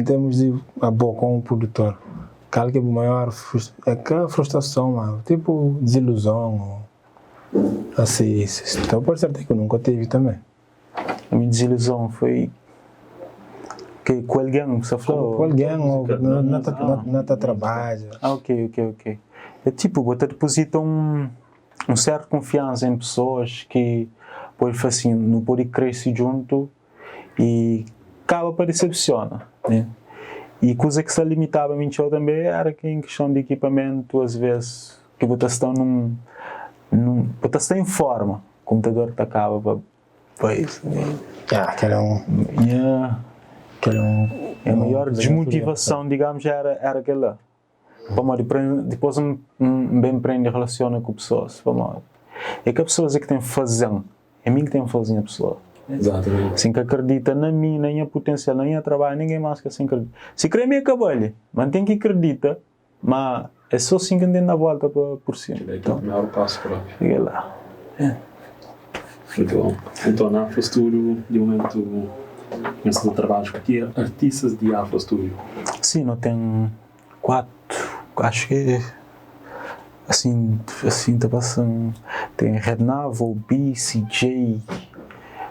termos di abo komu produtor, kal ki é bu maior é ka frustrason ma tipo diziluzon o asi, então pode ser até ki nunka tevi tanbe. Mi diziluzon foi ke ku algen bu sta fla Ku algen o na ta na ta trabadja. Ah ok ok ok é tipo bo ta depozita un un sertu konfiansa en pesoas ki pode fla asin nu pode krese djuntu i kaba pa disepsiona ne i kuza ki sta limitaba mi txeu tanbe era ki en kiston di ekipamentu as ves ki bu ta sta nun nun bu ta sta en forma komputador ta kaba pa Pois. Ya, kel é un. Ya. Kel é un. A maior desmotivason, digamos, era, era kel-la. Pamodi, dipôs N, N ben prende relasiona ku pesoas. Pamodi, é ka pesoas é ki ten faze-m, é mi ki ten faze nha pesoa. Exatamente. Si N ka kridita na mi, na nha putensial, na nha trabadju, ningen más ka sen kridita. Si krê mi é ka bali, ma N ten ki kridita ma é sô sin ki N ten da vólta pa pur sima. Kel-la é kel primeru pasu propi. Kel-la. Muito bom. Então, na Afro Studio, di momentu, nhos sta ta trabadja ku ki artistas di Afro Studio? Sim, no ten 4, acho que assim, assim ta pasa-m, ten Rednavo, B, CJ,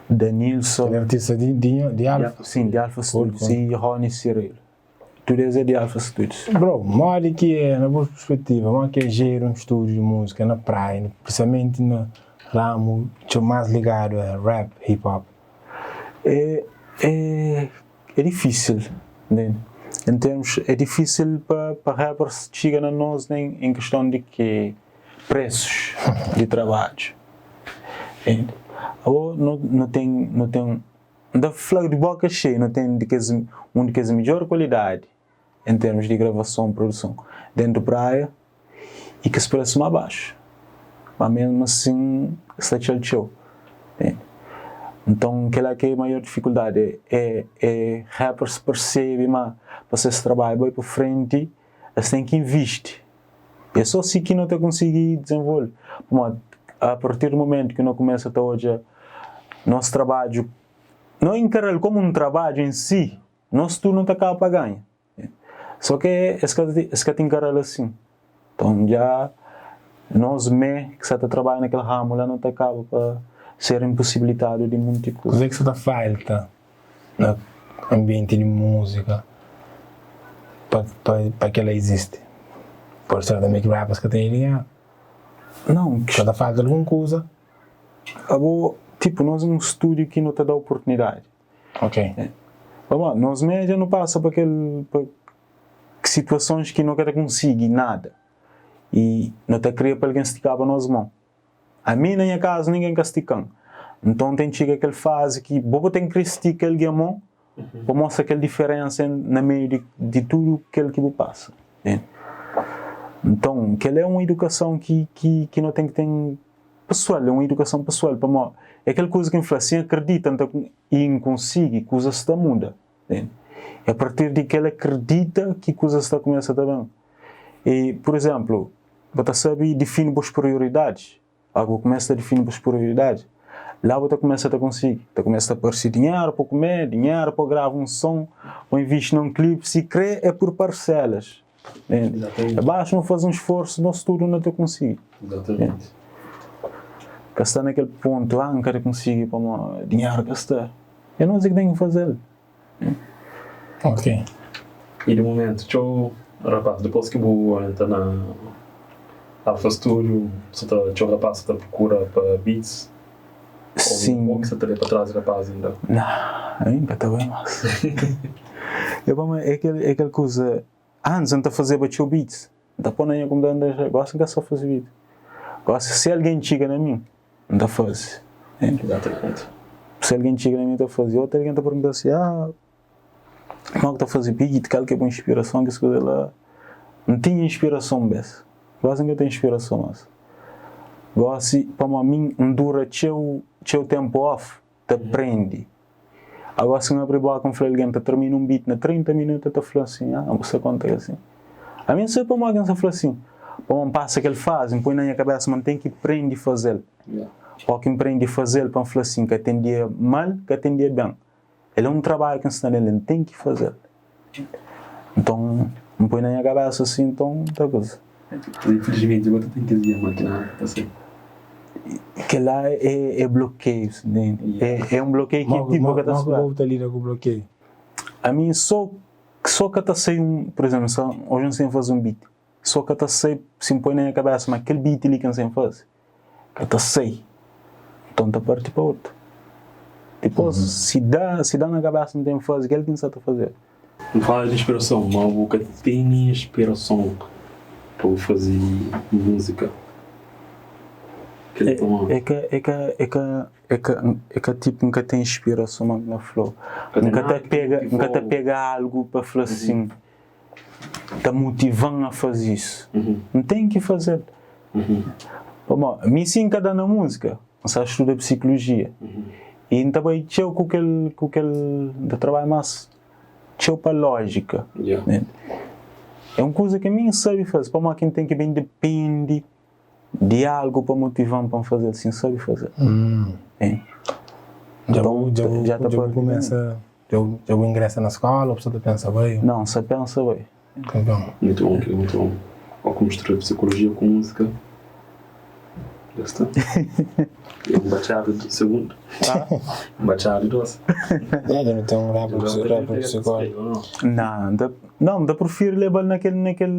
Danilson. Kel artista di, di, di Alfa? Sim, di Alfa Studios e Rony Cirilo. Tudu es é di Alfa Studios. Bro, modi ki é, na bu perspetiva, modi ki é jeri un stúdiu di múzika na Praia, prinsipalmenti na ramu txeu más ligadu a rap, hip hop? É, é, é difísil, ntende? Em termos, é difísil pa, pa rappers txiga na nos nem em questão di ki presus di trabadju, ntende? Abo no, no ten, no ten N ta fla di boka xeiu, nu ten di kes un di kes midjor kualidadi en termus di gravason, produson dentu praia i kes presu más baxu. Ma mesmu asin sta txeu txeu. Nton kila ki é maior difikuldadi é é rappers persebe ma pa ses trabadju bai pa frenti es ten ki invisti. É so si ki no ta konsigi dizenvolve. Pamodi a partir di momentu ki no kumesa ta odja nos trabadju, no enkaral komu un trabadju en si, nos tudu no ta kaba pa ganha. So ke es ka es ka ta enkaral asin. Nton dja nos me ki sa ta trabadja na kel ramu la no ta kaba pa ser inposibilitadu di munti kuza. Kuzê ki sa ta falta na anbienti di múzika pa pa pa kela izisti? Pode ser tanbe ki rappers ka tene dinheru. Não. Sa ta falta algun kuza. Abo, tipo, nos é un stúdiu ki no ta da oportunidadi. Ok. Pamodi nos mé dja nu pasa pa kel pa situasons ki no ka ta konsigi nada i no ta kria pa algen stikaba nos mon. Ami na nha kazu ningen ka stika-m. Nton ten txiga kel fazi ki bo bo ten kre stika algen mon pa mostra kel diferensa na meiu di di tudu kel ki bu pasa. Nton kel é un idukason ki ki ki no ten ki ten pesoal, é un idukason pesoal pamodi é kel kuza ki N fla, si N akredita N ta i N konsigi kuzas ta muda. É a partir di kel akredita ki kuzas ta kumesa ta ben. E, pur izénplu, bu ta sabe difini bus prioridadis. Óras ki bu kumesa ta difini bus prioridadis, la bu ta kumesa ta konsigi. Ta kumesa ta parse dinheru pa kume, dinheru pa grava un son, pa invisti na un klipi, si krê é pur parselas. Entende? Basta nu faze un sforsu, nos tudu nu ta konsigi. Exatamente. Ka sta na kel pontu, ah, N ka ta konsigi pamodi dinheru ka sta. É nos é ki ten ki faze-l. Ok. E di momentu txeu rapaz dipôs ki bu entra na Alpha Studio sa ta txeu rapaz sa ta prokura pa beats Sim. Ou ki sa ta bai pa trás di rapaz inda? Nah, ami nka ta bai más. É pamodi é kel é kel kuza, antis N ta fazeba txeu beats, N ta pô na nha komputador N ta dexa, gosi N ka sa faze beat. Gosi si algen txiga na mi, N ta faze. Exatamente. Si algen txiga na mi, N ta faze. Otu algen ta pergunta si, ah, Kuma ku ta faze beat, kal ki é bu inspirason, kes kuza la. N tinha inspirason un bes, gosi N ka ten inspirason mas. Gosi, pamodi mi N dura txeu, txeu tenpu off ta prende. Agosi si N abri boka N fla algen ta termina un beat na 30 minutu, el ta fla asin, ah, bu sta konta el asin. Ami N sabe pamodi ki N sta fla asin, pamodi N pasa kel fazi, N poi na nha kabesa ma N ten ki prende faze-l. Óki N prende faze-l pa N fla asin, ka ten dia mal, ka ten dia ben. El é un trabadju ki N sta nel, N ten ki faze-l. Nton, N poi na nha kabésa asin, nton ta kuza. Infelizmenti bo ta ten kes dia ma ki nada ka ta sai. Kel-la é blokeiu, ntende? É un blokeiu ki tipo ka ta Mo ki bo ta lida ku blokeiu? Ami so so ka ta sai un, por exemplo, sa oji N sen faze un beat, so ka ta sai si N poi na nha kabésa ma kel beat li ki N sen faze, ka ta sai, nton N ta parti pa otu. Dipôs si da si da na kabésa N ten faze kel ki N sa ta faze. N fala di inspirason, ma bu ka tene inspirason pa bu faze múzika? Kel toma. É ka é ka é ka é ka é ka tipo N ka ten inspirason ma na fla-u. N ka ta pega N ka ta pega algu pa fla sin ta motiva-m a faze isu. N ten ki faze-l. Pamodi mi si N ka da na múzika, N sta studa psikulujia i N ta bai txeu ku kel ku kel N ta trabadja más txeu pa lójika. É un kuza ki mi N sabe faze, pamodi ki N ten ki ben dipende di algu pa motiva-m pa N faze-l si N sabe faze-l. Dja bu dja bu kumesa dja bu ingresa na skola o bu sta ta pensa bai? Nau, N sta pensa bai. Muito bom, querido, muito bom. Ó como mistura psicologia com música. Já está. E um bachata do segundo. Um bachata doce. É, deve ter um rap, rap psicólogo. Não, da, não, da prefiro levar naquele, naquele,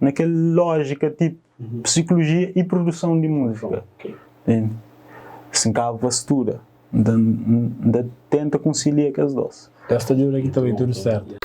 naquele lógica tipo psicologia e produção de música. Ok. Se encaba para estuda, da, da tenta conciliar aqueles dois. Deus ta djuda ki ta bai tudu sertu.